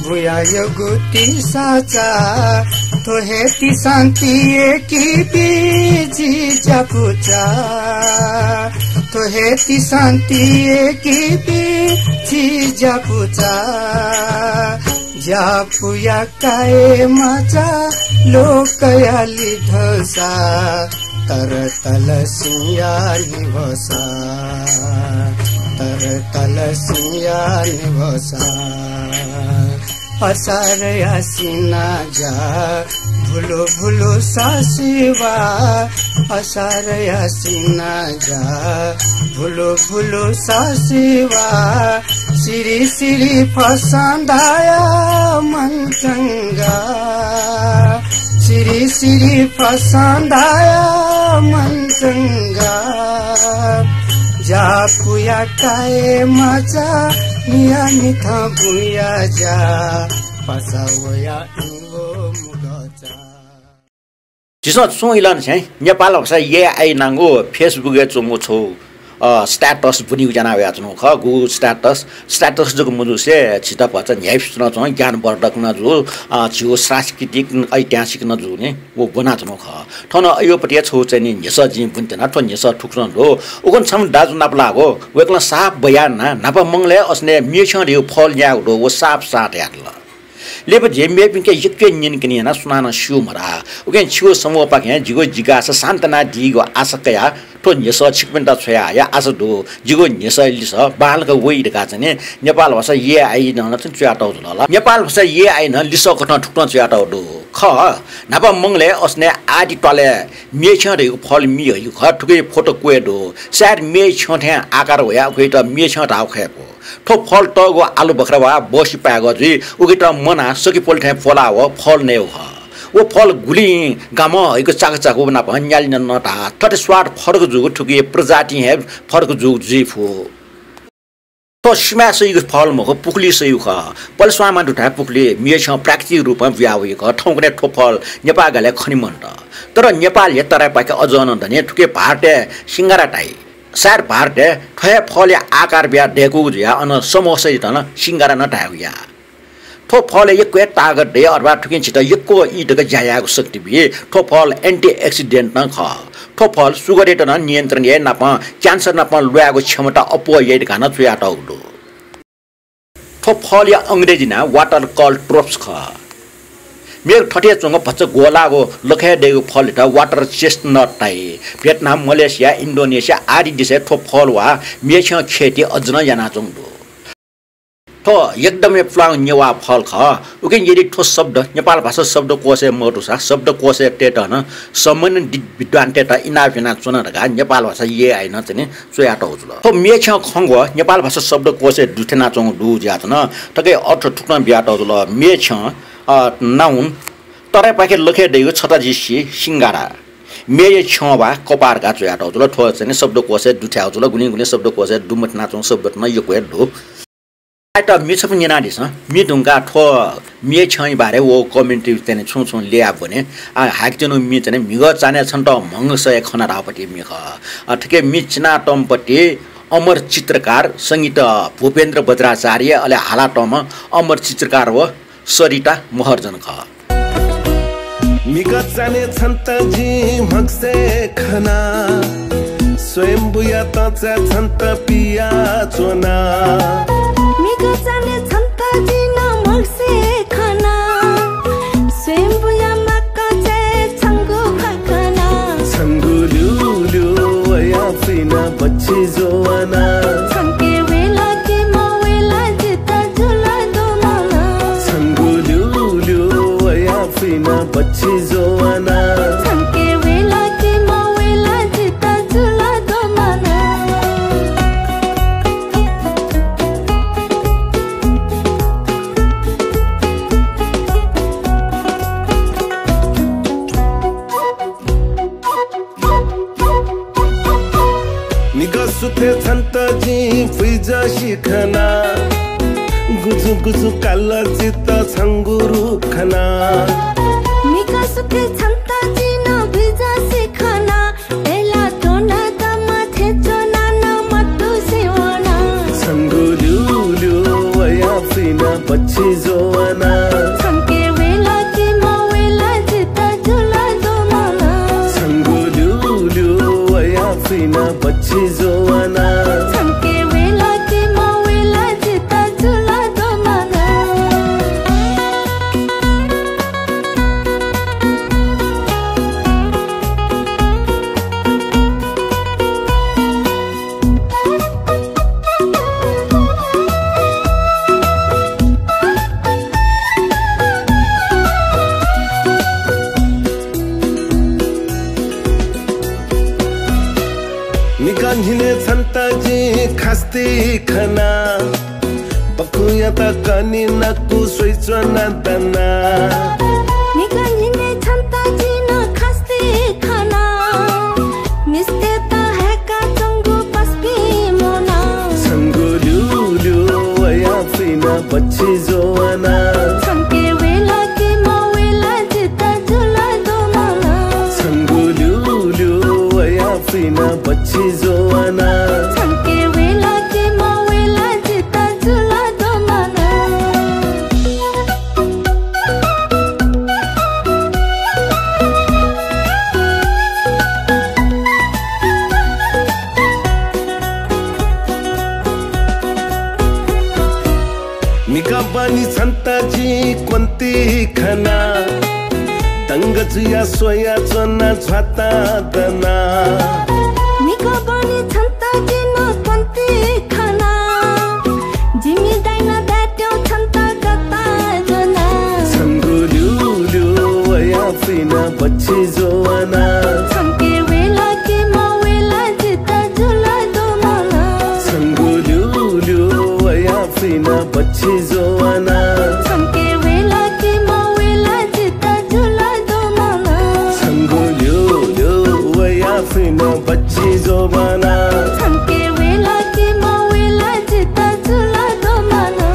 बुया यगु तिसाचा, थ्व हे तिसां तियेकी बी झी ज्यापुचा, थ्व हे तिसां तियेकी बी झी ज्यापुचा। ज्यापुया काय् मचा, लोकया लिधंसा, तर तल सिंया निभसा, तर तल सिंया निभसा। असारया सिनाज्या, भुलु भुलु ससिवा, असारया सिनाज्या, भुलु भुलु ससिवा, सिरि सिरि फसंदाया मन्चंगा, सिरि सिरि फसंदाया मन्चंगा। ज्यापुया काय् मचा, मिया मिथं बुया ज्या, पासा वया इगो मुगचा। झीसं छुं इलंनिसें नेपाल भाषा एआई नांगु Facebook-य् च्वंगु छगू, अ, status ब्वनेगु ज्या याना वयाच्वनागु खः। गुगु status, status जक मजुसे झीत भचा न्ह्याइपुसे च्वनाच्वंगु, ज्ञानवर्धक नं जू, अ, झीगु सांस्कृतिक, ऐतिहासिक नं जू नि, व ब्वनाच्वनागु खः। थन अय्‌पतिया छगू चाहिँ नि न्ह्यसः जिं ब्वने त्यना, थ्व न्ह्यसः थुकथं दु। उखुन्हु छम्ह दाजु नापलाःगु, वय्‌कलं साप बयाना न्हापा मंगलय् असनय् म्येछ्यं धइगु फल न्यायेगु दु, व साप साप धयादिल। लिपा झी मेपिन्के यक्व न्यनेकने याना सुनानं स्यू मधाः। उकिं छिगु समूहपाखें जिगु जिज्ञासा सान्त्वना दीगु आशा कयाः थ्व न्ह्यसः छिकपिन्त छ्वयाहया आशा दु। जिगु न्ह्यसःया लिसः बांलाक वइ धकाः चाहिँ नि नेपाल भाषा एआई नं चाहिँ च्वयातःगु जुल ला। नेपाल भाषा एआई नं लिसः कथं थुकथं च्वयातःगु दु। खः, न्हापा मंगलय् असनय् आदि त्वालय् म्येछ्यं धइगु फल मि हइगु खः। थुकिया फोटो क्वय् दु। सायद म्येछ्यं थें आकार वयाः उकियात म्येछ्यं धाःगु खः। थ्व फल तःगु आलु बखरा वा बहसि पाय्‌गः जुइ, उकियात मनाः सकिपोल थें पोलाः व फल नयेगु खः। व फल गुलिं गामं हइगु चाकचाकु नाप न्यालि नं धाः। थथे स्वाद फरक जूगु थुकिया प्रजातिं हे फरक जूगु जुइ फु। थ्व सिमाय् सइगु फल मखु, पुखुलिइ सइगु खः। पलेस्वांमा दुथाय् पुखुलिइ म्येछ्यं प्राकृतिक रूपं बुया वइगु खः। थौंकन्हय् थ्व फल नेपाः गालय् खने मन्त। तर नेपालया तराईपाखे अझ नं दनि, थुकियात भारतय् सिंगारा धाइ। सायद भारतय् थ्व हे फलया आकार बियाः दय्‌कूगु जुयाः अन समोसायात नं सिंगारा नं धायेगु याः। थ्व फलय् यक्व हे तागत दइ अथवा थुकिं झीत यक्व ई तक ज्या यायेगु शक्ति बी। थ्व फल antioxidant नं खः। थ्व फल sugar-यात नं नियन्त्रण याइ नापं cancer नाप ल्वायेगु क्षमता अप्वः याइ धकाः नं च्वयातःगु दु। थ्व फलया अंग्रेजी नां water caltrops खः। मेगु थथे च्वंगु भचा ग्वलाःगु लखय् दइगु फलयात water chestnut धाइ। भियतनाम, मलेसिया, इन्डोनेसिया आदि देशय् थ्व फल वा म्येछ्यं खेती अझ नं यानाच्वंगु दु। थ्व एकदम हे पुलांगु नेवाः फल खः। उकिं यदि थ्व शब्द नेपाल भाषा शब्दकोशय् मदुसा शब्दकोशय् तयेत नं सम्बन्धित विद्वानतय्‌त इनाप यानाच्वना धकाः नेपाल भाषा एआई नं चाहिँ नि च्वयातःगु जुल। थ्व म्येछ्यं खंग्वः नेपाल भाषा शब्दकोशय् दुथ्यानाच्वंगु दु जुयाच्वन। थुकिया अर्थ थुकथं बियातःगु जुल, म्येछ्यं, अ, noun, तराईपाखे लखय् दइगु छता जिसि सिंगारा। म्येया छ्यं वा कपाः धकाः च्वयातःगु जुल। थ्व चाहिँ नि शब्दकोशय् दुथ्याःगु जुल। गुलिं गुलिं शब्दकोशय् दुमथनाच्वंगु शब्द थन यक्व हे दु। आयत मि छपु न्यनादिसँ। मि धुंकाः थ्व म्येछ्यंया बारे व comment-य् चाहिँ नि छुं छुं ल्ययाः ब्वने। आ, हाइकु च्वंगु मि चाहिँ नि म्हिगः चान्हय् छन्त म्हगसय् खना धाःपति मि खः। अ, थुकिया मि चिनातःम्हपति अमर चित्रकार संगीत भूपेन्द्र बज्राचार्य, अले हालातःम्ह अमर चित्रकार व सरिता महर्जन खः। म्हिगः चान्हय् छन्त जिं म्हगसय् खना, स्वयम्भूया तँचाय् छन्त पियाच्वना। म्हिगः चान्हय् छन्त जिं नं म्हगसय् खना, स्वयम्भूया माकंचाय् छंगु ख्वाः खना। छंगु ल्यूल्यू वया फुइना बच्छि ज्वना। छंके वय्‌ला कि मवय्‌ला जितः जुल दु मना। छंगु ल्यूल्यू वया फुइना बच्छि ज्वना। छंके वय्‌ला कि मवय्‌ला जितः जुल दु मना। म्हिगः सुथय् छन्त जिं भुइँझसी खना, गुजु गुजु काल जितः छंगु रूप खना। म्हिगः सुथय् छन्त जिं नं भुइँझसी खना। बच्छि जोवाना। छंके वय्‌ला कि मवय्‌ला जितः जुल दोमना। छंगु ल्यूल्यू वयाफिना बच्छि जोवाना। छंके वय्‌ला कि मवय्‌ला जितः जुल दोमना। मिखा न्हिनय् छन्त जिं खास्ति खना। बकुयात कनी नकु स्वइच्वना दना। मिखा न्हिनय् छन्त जिं खास्ति खना। मिस्तय्‌त हय्‌काच्वंगु पसुपिं मोना। छंगु ल्यूल्यू वयाफिना बच्छि जोवाना। छंके वय्‌ला कि मवय्‌ला जितः जुल दोमना। छंगु ल्यूल्यू वयाफिना बच्छि जोवाना। छंके वय्‌ला कि मवय्‌ला जितः जुल दोमना। मिखा बनी छन्त जिं क्वन्ति खना। दंग जुया स्वयाच्वना झ्वाता दना। मिखा बनी छन्त जिं क्वन्ति खना। जिमि दाइनं दायेत्यंगु छन्त गता ज्वना। छंगु ल्यूल्यू वयाफिना बच्छि जोवाना। छंके वय्‌ला कि मवय्‌ला जितः जुल दोमना। छंगु ल्यूल्यू वयाफिना बच्छि जोवाना। छंके वय्‌ला कि मवय्‌ला जितः जुल दोमना। छंगु ल्यूल्यू वयाफिना बच्छि जोवाना। छंके वय्‌ला कि मवय्‌ला जितः जुल दोमना।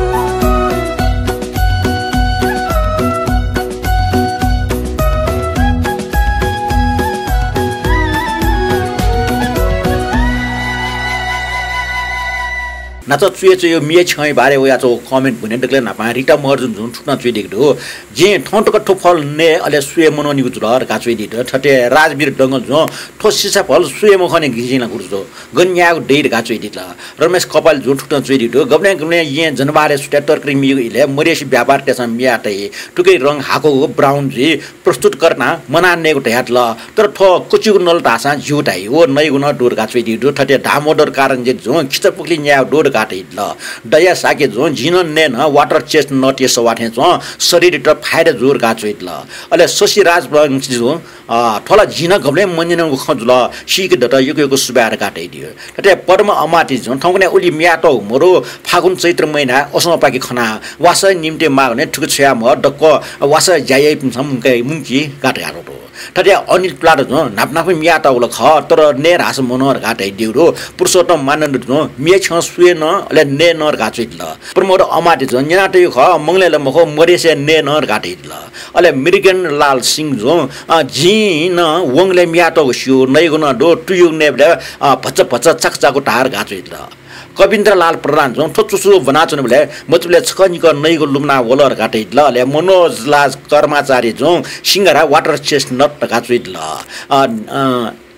न्हाचः च्वय् च्वय् म्ये छ्यंया बारे वयाच्वंगु comment ब्वने दकलय् न्हापां रिता महर्जन जुं थुकथं च्वयादीगु दु। जिं थौं तक थ्व फल नये अले स्वये मनंनिगु जुल धकाः च्वयादीगु दु। थथे राजवीर डंगल जुं थ्व सिसा फल स्वये मखने गिजिं ला गुरु जु। गन न्यायेगु दइ धकाः च्वयादीत ला। रमेश कपाल जुं थुकथं च्वयादीत, गबलें गबलें येँ जनवारय् सुथय् तर्करी मियुगु इलय् मदय्‌से व्यापार तय्‌सं मियातइ। थुकिया रंग हाकूगु brown जुइ, प्रस्तुतकर्ता मनाः नयेगु धयात ला। तर थ्व कचिगु नल धाःसां ज्यू धाइ, व नयेगु नं दु धकाः च्वयादीत। थथे दामोदर कारञ्जित जुं खिचापुखुली न्यायेगु दु धकाः धयादीत ला। दया शाक्य जुं जिं नं नये नं water chestnut या सवाः थें च्वं, शरीरयात फाइदा जू धकाः च्वयादीत ला। अले शशि राजवंशी जुं अ, थ्व ला जिं नं गबलें मन्यनागु खँ जुल, सीके दत, यक्व यक्व सुभाय् धकाः धयादियो। थथे पद्म अमात्यजुं थौंकन्हय् उलि म्यातःगु मरु, फागुन चैत्र महिनाय् असंपाखे खनाः वासः निम्ति माःगु नं थुके छ्वयाम्ह दक्व वासः ज्या याइपिन्सं मुंके, मुंकी धकाः धयादियो। थथे अनिल तुलाधरजुं न्हापा न्हापा म्यातःगु ला खः, तर नये धाःसा मनं धकाः धयादियो। पुरुषोत्तम मानन्धरजुं म्ये छ्यं स्वये नं अले नये नं धकाः च्वयादिल। प्रमोद अमात्यजुं न्यनातयागु खः, मंगलय् ला मखु, मदय्‌से नये नं धकाः धयादिल। अले मृगेन्द्र लाल सिंह जुं, अ, जिं नं वंगलय् म्यातःगु स्यू, नयेगु नं दु, तुयुगु नयेबलय्, अ, भचा भचा चाकु चाकु धाः धकाः च्वयादिल। कविन्द्र लाल प्रधान जुं थ्व चुसु ब्वनाच्वनाबलय् मचाबलय् छकः निकः नयेगु लुमना वल धकाः धयादिल। अले मनोज लाल कर्माचार्य जुं सिंघारा water chestnut धकाः च्वयादिल। अ, अ,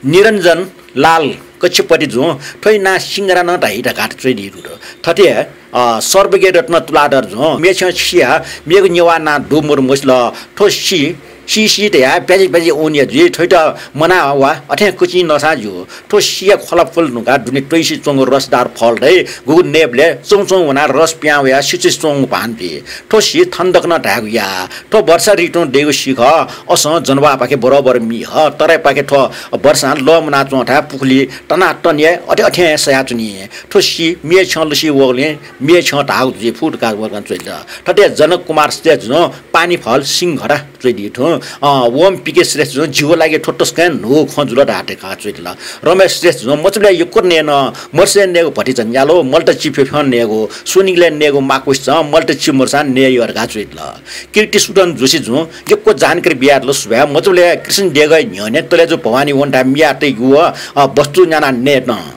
निरञ्जन लाल कक्षपति जुं थ्व यानाः सिंघारा नं धाइ धकाः च्वयादीगु दु। थथे, अ, सर्वज्ञ रत्न तुलाधरजुं म्ये छ्यं सियाः मेगु नेवाः नां दु मरु मसिल। थ्व सि, सि सि धयाः प्याजि प्याजि ओनिया जुइ, थ्वयात मनाः वा अथें कचिं नःसां ज्यू। थ्व सिया ख्वला फुल धुंकाः दुने त्वइसे च्वंगु रसदार फल दइ, गुगु नयेबलय् चौं चौं वनाः रस पिहां वयाः सिचुसे च्वंगु भान जुइ। थ्व सि थन दकनं धायेगु या। थ्व वर्षा ऋतुं दइगु सि खः, असं जनवाःपाखे बरोबर मि हः, तराईपाखे थ्व वर्षां लः मुनाच्वंथाय् पुखुली तनातन याये, अथे अथें हे सयाच्वनी। थ्व सि म्ये छ्यं लसि वःगुलिं म्ये छ्यं धाःगु जुइ फु धकाः वय्‌कलं च्वयादिल। थथे जनक कुमार श्रेष्ठजुं पानी फल सिंघारा च्वयादी थुं, अ, ओम पी के श्रेष्ठजुं जिगु लागि थ्व तसकं न्हूगु खँ जुल धकाः च्वयादिल। रमेश श्रेष्ठजुं मचाबलय् यक्व नये नं मरुसे नयेगु भतिचा न्यालु, मलत चिप्यफं नयेगु, स्वनिगलय् नयेगु माकुसिचं मलत चिमरुसां नये यः धकाः च्वयादिल। कीर्ति सुदन जोशीजुं यक्व जानकारी बियादिल सुभाय्, मचाबलय् कृष्ण देगःया न्ह्यःने तलेजु भवानी वनेथाय् मियातइगु व, अ, वस्तु न्यानाः नये नं।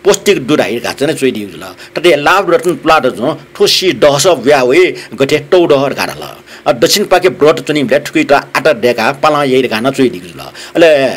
पौष्टिक दु धइगु धकाः चाहिँ च्वयादीगु जुल। थथे लाभरत्न तुलाधर जुं थ्व सी दहस बुया वइ, गथे तौदह धकाः धाल। अ, दक्षिणपाखे व्रत च्वनीबलय् थुकियात आदर दयेकाः पालन याइ धकाः नं च्वयादीगु जुल। अले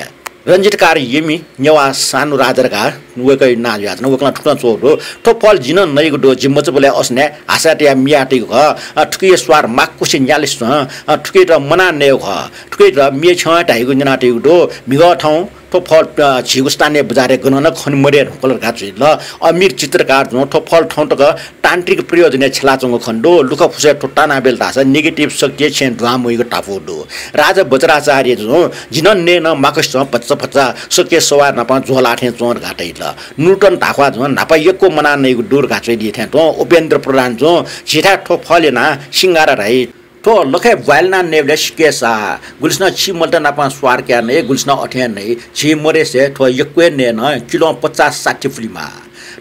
रञ्जितकार यमि नेवाः सानु राजा धकाः वय्कःया नां जुयाच्वन, वय्कलं थुकथं च्वःगु दु। थ्व फल जिं नं नइगु दु, जि मचाबलय् असनय् हासाय् तयाः मियाः तइगु खः। अ, थुकिया स्वाद माकुसे न्यालिसे च्वं। अ, थुकियात मनाः नयेगु खः। थुकियात म्ये छ्यं धाइगु न्यनातइगु दु। म्हिगः थौं थ्व फल, अ, झीगु स्थानीय बजारय् गनं नं खने मदये धुंकल धकाः च्वयादिल। अमिर चित्रकार जुं थ्व फल थौं तक तान्त्रिक प्रयोजनय् छ्यलाच्वंगु खनेदु। लुखा फुसय् थ्व तानाबिल धाःसा negative शक्तिया छेँय् दुहां मवइगु धापू दु। राजा वज्राचार्य जुं जिं नं नये नं माकुसे च्वं, भचा भचा शक्तिया स्वाद नाप ज्वःलाः थें च्वं धकाः धयादिल। नूतन धाख्वाः जुं न्हापा यक्व मनाः नइगु दु धकाः च्वयादी थें तुं उपेन्द्र प्रधान जुं झीथाय् थ्व फल यानाः सिंगारा धाइ। थ्व लखय् ब्वाँय् लानाः नयेबलय् सिक्क साः। गुलिसिनं छि मल्त नाप स्वार कयाः नइ, गुलिसिनं अथे हे नइ। झी मदेशय् थ्व यक्व हे नये नं किलों पचास साठी पुलेमाः।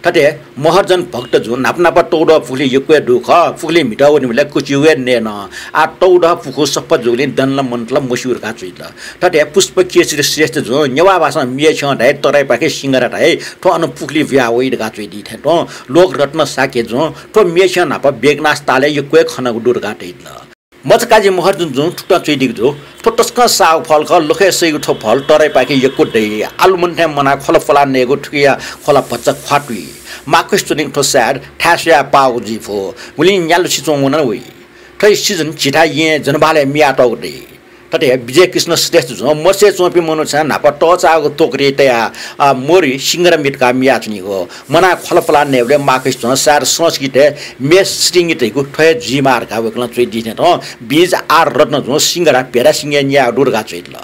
थथे महर्जन भक्त जुं न्हापा न्हापा तौदह पुखुली यक्व हे दु खः। पुखुली म्हितः वनीबलय् कुचिउ हे नये नं। आः तौदह पुखू सफा जूगुलिं दनला मनतला मस्यू धकाः च्वयादिल। थथे पुष्प केशरी श्रेष्ठ जुं नेवाः भाषां म्ये छ्यं धाइ, तराईपाखें सिंगारा धाइ, थ्व अन पुखुली बुया वइ धकाः च्वयादी थें तुं लोकरत्न शाक्य जुं थ्व म्ये छ्यं न्हापा बेगनास तालय् यक्व हे खनागु दु धकाः धयादिल। मचाकाजी महर्जन जुं थुकथं च्वयादीगु दु। थ्व तसकं साःगु फल खः, लखय् सइगु थ्व फल तराईपाखे यक्व दइ। आलुमन थें मनाः ख्वला प्वलाः नयेगु थुकिया ख्वला भचा ख्वातुइ। माकुसे च्वनीगु थ्व सायद थाय् स्वयाः पाःगु जुइ फु। गुलिं न्यालिसे च्वंगु नं वइ। थ्व season झीथाय् येँ जनबहालय् मियातःगु दइ। थथे विजयकृष्ण श्रेष्ठ जुं मचाय् च्वंपिं मनूतय्सं न्हापा तःचाःगु टोकरी तयाः, अ, मरुइ सिंगारा मितकाः मियाच्वनीगु। मनाः ख्वला प्वलाः नयेबलय् माकुसे च्वं सायद संस्कृतय् म्ये सितिंगि धइगु थ्व हे जुइमाः धकाः वय्कलं च्वयादी थें तुं बीज आर रत्न जुं सिंगारा भेडा सिंगय् न्यायेगु दु धकाः च्वयादिल।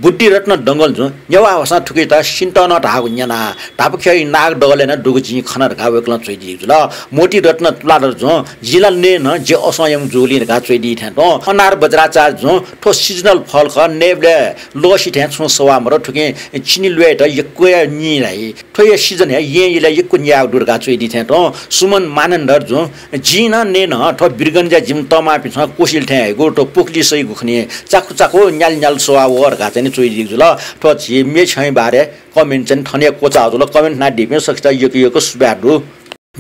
बुद्धिरत्न डंगोल जुं नेवाः भाषां थुकियात सिन्तल धाःगु न्यना। धापख्यःया नागदहलय् नं दुगु जिं खना धकाः वय्कलं च्वयादीगु जुल। मोतीरत्न तुलाधर जुं जिं ला नये नं जि असंयम जूगुलिं धकाः च्वयादी थें तुं अनार वज्राचार्य जुं थ्व seasonal फल खः, नयेबलय् लःसि थें छुं सवाः मदु, थुकिं चिनि ल्वयेत यक्व हे नीं धाइ। थ्व हे season हे येँ इलय् यक्व न्यायेगु दु धकाः च्वयादी थें तुं सुमन मानन्धर जुं जिं नं नये नं थ्व वीरगञ्जय् जिमि तःमापिन्सं क्वसिल थें हइगु थ्व पुखुली सइगु खनी। चाकु चाकु न्याल न्याल सवाः वः धकाः चाहिँ च्वयादीगु जुल। थ्व झी म्ये छ्यंया बारे comment चाहिँ थन हे क्वचाः जुल। Comment यानादीपिं सकसित यक्व यक्व सुभाय् दु।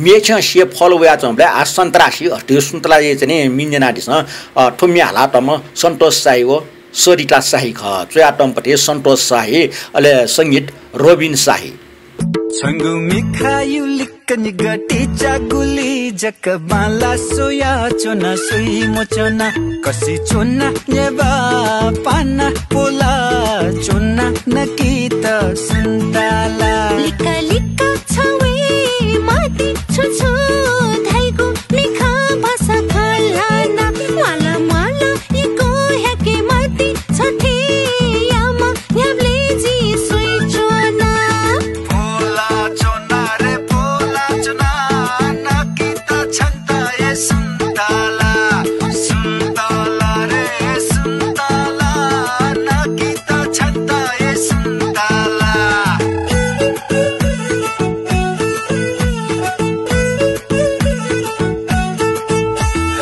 म्ये छ्यं सिया फल वयाच्वंबलय् आः सन्तरा सी हतिउ सुन्तला चाहिँ मिन्यनादिसँ। अ, थ्व म्ये हालातःम्ह सन्तोष शाही व सरिता शाही खः। च्वयातःम्ह पति सन्तोष शाही, अले संगीत रोबिन शाही। छंगु मिखायु लिक्क निगः तिचा गुलि जक बांला स्वयाच्वना सुइ मच्वना। कसिच्वना न्यबा पाना पोलाच्वना नकित सुन्ताला। लिक्क लिक्क छवे मति छु छु धइगु मिखा भाषा खलाना। म्वाला म्वाला यक्व ह्याके मति छथेयाम्ह न्ह्याबलें जि स्वइच्वना। पोलाच्वना रे पोलाच्वना नकित छन्त ए सुन्ताला। सुन्ताला रे सुन्ताला नकित छन्त ए सुन्ताला।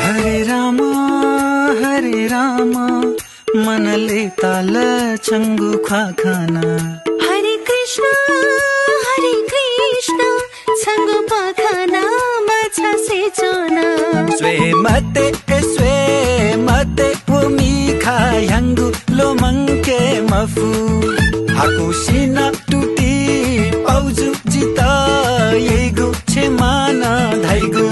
हरे राम, हरे राम, मनले ताल छंगु ख्वाखाना। हरे कृष्ण, हरे कृष्ण, छंगु पखना मछासे च्वना। स्वे मते, ए स्वे मते, व मिखा ह्याङ्गु लोमंके मफु। हाकुसिना तुति पाउजु जित येगु क्षमा नं धाइगु।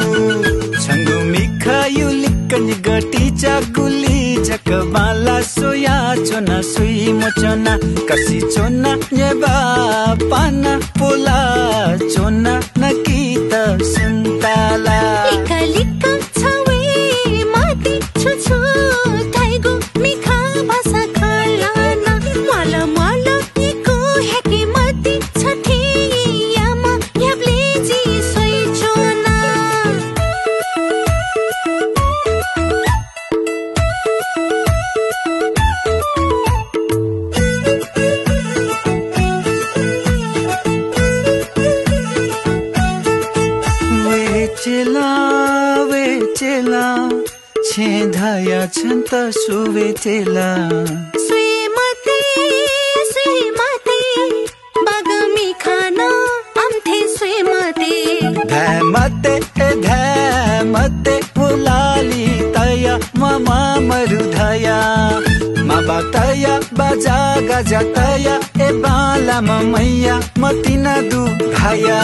छंगु मिखायु लिक्क निगः तिचा गुलि जक बांला स्वयाच्वना सुइ मच्वना। कसिच्वना न्यबा पाना पोलाच्वना नकित सुन्ताला। लिक्क लिक्क छवे मति छु छु धइगु मिखा भाषा खलाना। म्वाला म्वाला यक्व ह्याके मति छथेयाम्ह न्ह्याबलें जि स्वइच्वना। वे चेला, वे चेला, छेँ धाया छन्त सु वे चेला। स्वे मते, स्वे मते, बागमी खाना आम्थे धाये मते, ए धाये मते, पुलालि तया, मामा मरु धया। माबा तया, बाजा गाजा तया, ए बांलाम्ह मैया, मतिना दु भाया।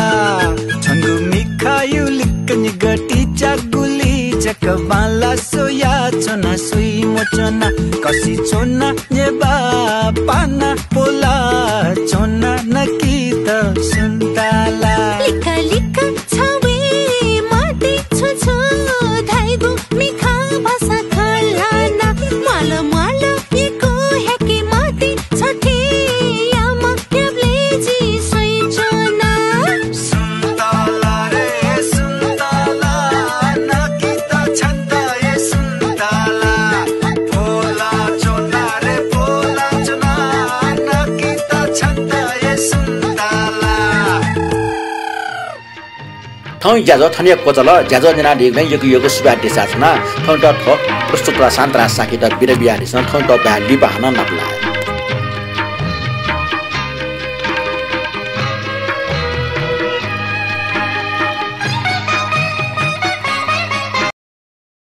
छंगु मिखायु लिक्क निगः टिचा गुलि जक बांला स्वया च्वना, सुइ मच्वना, कसी च्वना, नेबा पाना, पोला च्वना, नकित सुन्ताला। लिख लिख छवे मते छु छु धाइगु मिखा भाषा खलाना। म्वाल म्वाल यक्व ह्याके मते छथे यामा याबले जि स्वइच्वना। सुन्तला रे सुन्तला, नकित छन्त ए सुन्तला। पोला च्वना रे पोला च्वना, नकित छन्त ए सुन्तला। थौं ज्याझ्वः थन हे क्वचाल। ज्याझ्वः न्यनादीगुलिं यक्व यक्व सुभाय् देछानाच्वना। थौंयात थ्व प्रस्तुतकर्ता शान्तराज शाक्ययात बिदा बियादिसँ। थौंयात बाय् लिपा हानं नापलाये।